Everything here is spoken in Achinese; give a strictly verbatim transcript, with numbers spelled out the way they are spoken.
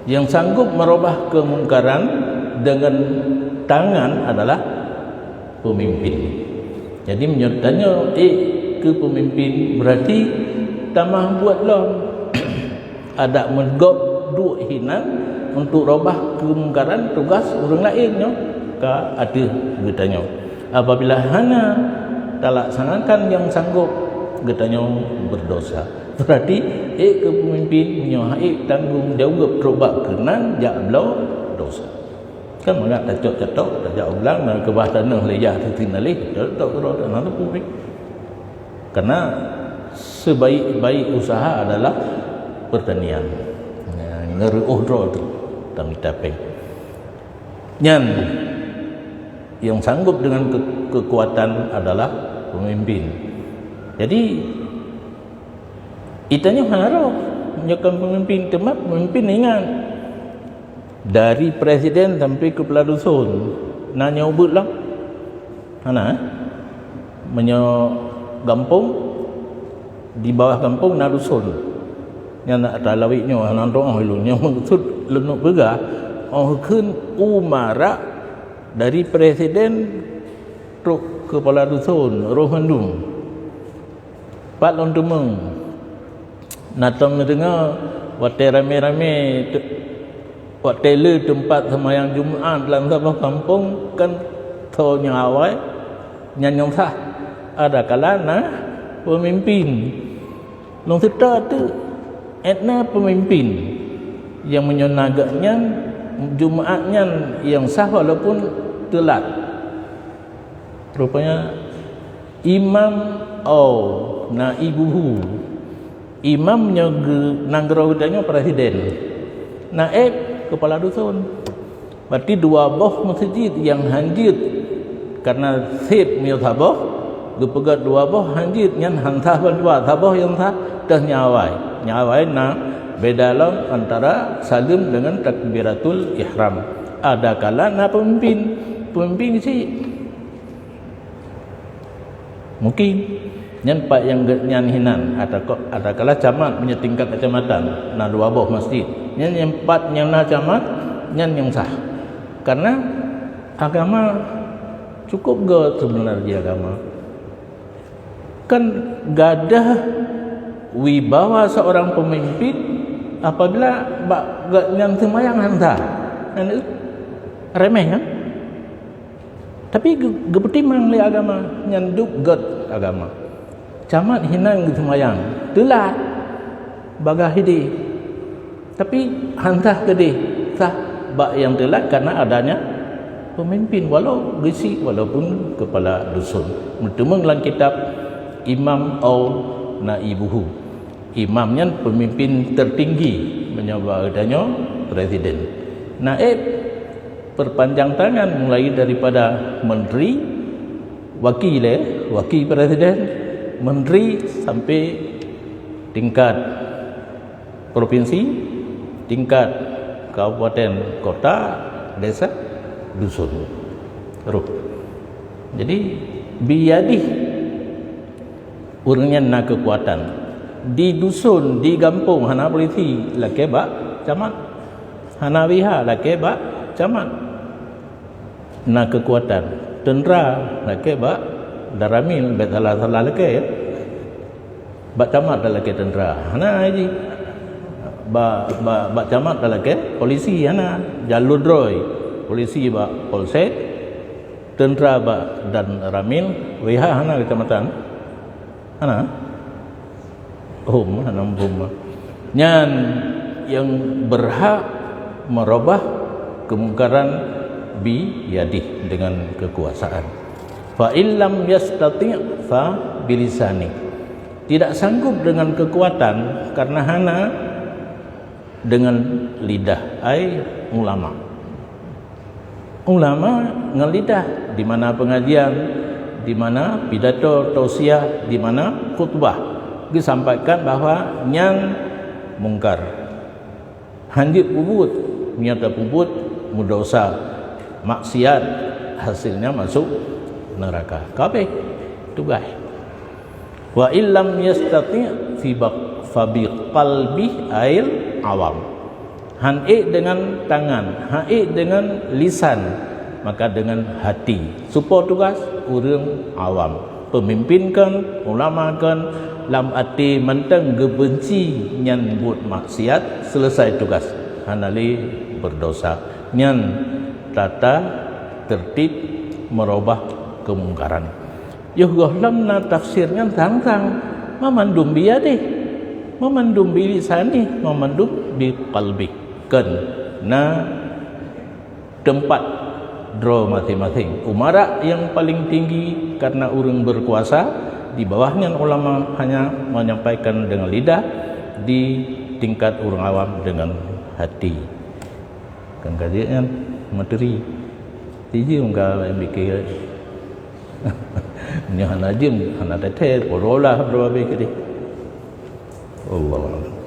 Yang sanggup merubah kemungkaran dengan tangan adalah pemimpin. Jadi, meunyoe tanyoe ék keu pemimpin, berarti tamah buet lom. Adak meugob duek hinan untuk robah keumungkaran, tugas ureuëng laén nyoe ka ateueh geutanyoe. Apabila hana talaksanakan nyang sanggob, geutanyoe berdosa. Berarti ék keu peumimpin, meunyoe hana ék tanggong jaweueb trok bak keunan, jak bloe dosa. Kan mangat tacok-cacok, tajak u blang, na keubah tanoh lé jak teutinalih, cok-cok keudroe, na teupeu. Karena sebaik-baik usaha adalah pertanian. Ya, ngereuoh droe tu, tamita péng. Nyan, yang sanggup dengan ke-, kekuatan adalah pemimpin. Jadi, geutanyoe hana roh, meunyoe kon pemimpin, teuma pemimpin ingat. Dari presiden sampai kepala dusun, na nyang ubit lah. Hana, eh? Meunyoe gampông, di bawah gampông na dusun. Nyan na ata lawét nyoe, hana tu'oh ilôn. Nyang meukeusut lôn peugah, óh kheun umara dari presiden trok kepala dusun, roh mandum. Pat lôn teumeung, na tom neudeungoe watée ramé-ramé te-, watée le teumpat seumayang Jumat lam saboh gampông, kan tho nyang awai, nyan nyang sah. Adakala na peumimpin. Lôn seutôt teuk, ék na peumimpin nyang meunyoe na geuh nyan, Jumat nyan nyang sah walaupun teulat. Rupanya, imam au naibuhu. Imam nyoe geu-, nanggroe geutanyoe presiden. Naib kepala dusun. Berarti dua boh meuseujid nyang hanjeuet karena seb meunyoe saboh, geupeugét dua boh hanjeuet nyan han sah bandua, saboh nyang sah teuh nyang awai. Nyang awai na beda lom antara saleuem dengan takbiratul ihram. Adakala na peumimpin, peumimpin cit. Mungkin nyan pat nyang gét nyan hinan, atako-, adakala camat meunyoe tingkat kecamatan, na dua boh masjid. Nyan nyang pat nyang na camat, nyan nyang sah. Karena agama cukup gét sebenarnya agama. Kan gadoh wibawa seorang pemimpin apabila bak gét nyan seumayang han sah. Kan remeh kan? Tapi geu-, geupeutimang lé agama, nyan duek gét agama. Camat hinan geuseumayang, teulat, bagah idéh. Tapi han sah keudéh, sah bak nyang teulat karena adanya pemimpin, walau geuchik, walaupun kepala dusun. Meuteumeung lam kitab Imam au Naibuhu. Imam nyan pemimpin tertinggi meunyoe bak geutanyoe presiden. Naib perpanjang tangan mulai daripada menteri, wakil, eh, wakil presiden, menteri sampai tingkat provinsi, tingkat kabupaten, kota, desa, dusun. Roh. Jadi, biyadih ureuëng nyan na keukuatan. Di dusun, di gampông hana polisi lakée bak camat. Hana wiha lakée bak camat. Na keukuatan. Teuntra lakée bak danramil, bék salah-salah lakée, ya. Bak camat talakée teuntra. Hana jih. Bak, bak, bak camat talakée polisi, hana. Jalur droe. Polisi bak polsek, teuntra bak danramil, wiha hana kecamatan. Hana? Hom, hana hom. Nyan nyang berhak merubah kemungkaran biyadih, dengan kekuasaan. Fa illam yastati' fa bilisani. Tidak sanggup dengan kekuatan karena hana, dengan lidah, ai ulama. Ulama ngon lidah, di mana pengajian, di mana pidato tausiah, di mana khutbah, disampaikan bahwa nyan mungkar. Hanjeuet peubuet, meunyoe tapeubuet, meudosa, maksiat, hasilnya masuk neraka. Kabeh tugaih. Wa illam yastati' fi baq-, fa biqalbih ail awam. Han ék deungon tangan, han ék deungon lisan, maka deungon hati. Soe po tugaih? Ureuëng awam. Peumimpin kon, ulama kon, lam até mantong geubeunci nyan buet maksiat, seuleusai tugaih, hana lé beurdosa. Nyan tata tertib meurubah keumungkaran. Yoh gohlom na tafsir nyan sang-sang, mamandum biadéh, mamandum bilisanéh, mamandum biqalbih. Kon na teumpat droe maséng-maséng. Umara nyang paleng tinggi karena ureuëng beukuasa, di bawah nyan ulama hanya menyampaikan dengan lidah, di tingkat ureuëng awam dengan hati. Kan ka jeuet nyan materi. Tijeuem ka M B K. Nyoe hana jeuem, hana teuthée, porolah droe habéh keudeh. Allah.